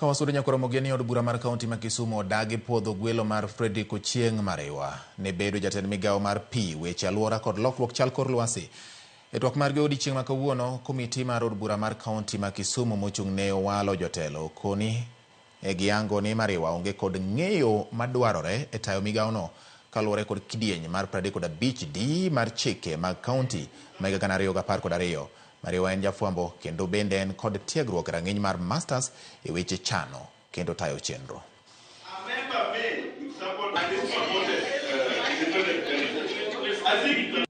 Ka wasudo nyaka Ramogi ni od bura mar kaunti ma Kisumu odagi puodho gwelo mar Fredrick Ochieng' Mariwa ne bedo jatend migawo mar pi, weche alwora kod lokruok chal kor lwasi. E twak margi odiechieng' ma kawuono, komiti mar od bura mar kaunti ma Kisumu mochung' ne owalo jotelo koni e giyango ni Mariwa onge kod ng'eyo madwarore e tayo migawono kaluwore kod kidieny mar 35 D mar chike mag kaunti ma higa 2012. Mariwa en jafwambo kendo bende en kod tiegruok e rang'iny mar masters e weche chano kendo tayo chenro. A member may, if someone and this supported independent I think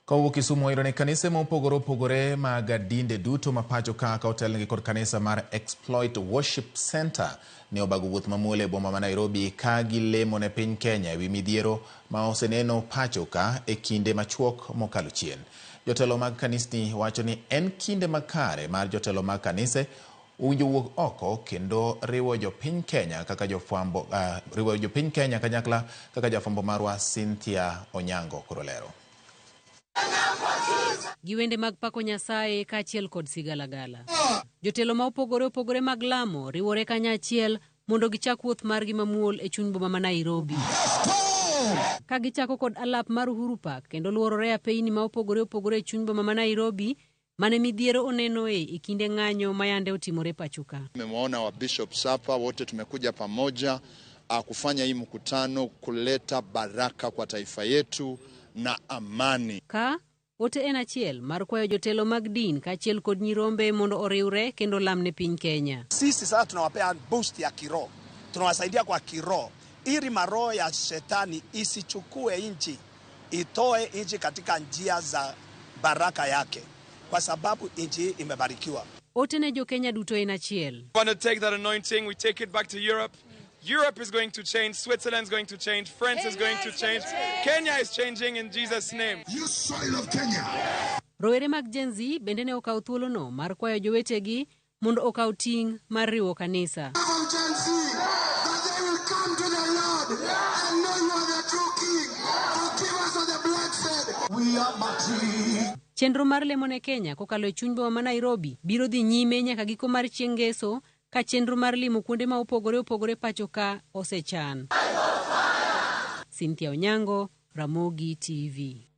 Kowuok Kisumu wayudo ni kanise mopogore opogore mag dinde duto ma pacho ka ka otelnegi kod kanisa mar Exploit Worship Center ne obago wuoth mamuol e boma ma Nairobi ka gilemo ne piny Kenya ewi midhiero ma oseneno pacho ka e kinde machuok mokalo chien. Jotelo mag kanisni wacho ni en kinde makare mar jotelo mag kanise owinjo wuok oko kendo riwo jopiny Kenya kaka jofwambo riwo jopiny Kenya kanyakla kaka jafwambo marwa Cynthia Onyango koro lero. Gi wende mag pako Nyasaye kaachiel kod sigalagala. Jotelo ma opogore opogore mag lamo riwore kanyachiel mondo gichak wuoth margi mamuol e chuny boma ma Nairobi. Ka gichako kod alap mar Uhuru Park kendo luorore apeyni ma opogore opogore e chuny boma ma Nairobi mane midhiero onenoe e kinde ng'anyo ma yande otimore pacho ka. Tumewaona wa bishops hapa wote, tumekuja pamoja kufanya hii mkutano kuleta baraka kwa taifa yetu na amani. Ka ote en achiel mar kwayo jotelo mag din kaachiel kod nyirombe mondo oriwre kendo lam ne piny Kenya. Sisi sasa tunawapea boost ya kiroho, tunawasaidia kwa kiroho ili maroho ya shetani isichukue nchi, itoe nchi katika njia za baraka yake, kwa sababu nchi hii imebarikiwa. Ote ne jo-Kenya duto en achiel. We want to take that anointing, we take it back to Europe. Europe is going to change, Switzerland is going to change, France is going to change, Kenya is changing in Jesus' name. You soil of Kenya. Rowere mag Gen Z bende ne okawo thuolono mar kwayo jowetegi mondo okaw ting' mar riwo kanisa. From Gen Z, that they will come to the Lord and know you are the true King. Forgive us of the bloodshed. We are mighty. Chenro mar lemo ne Kenya kokalo e chuny boma ma Nairobi biro dhi nyime nyaka giko mar chieng' ngeso ka chenro mar limo kuonde ma opogore opogore pacho ka osechan. Cynthia Onyango, Ramogi TV.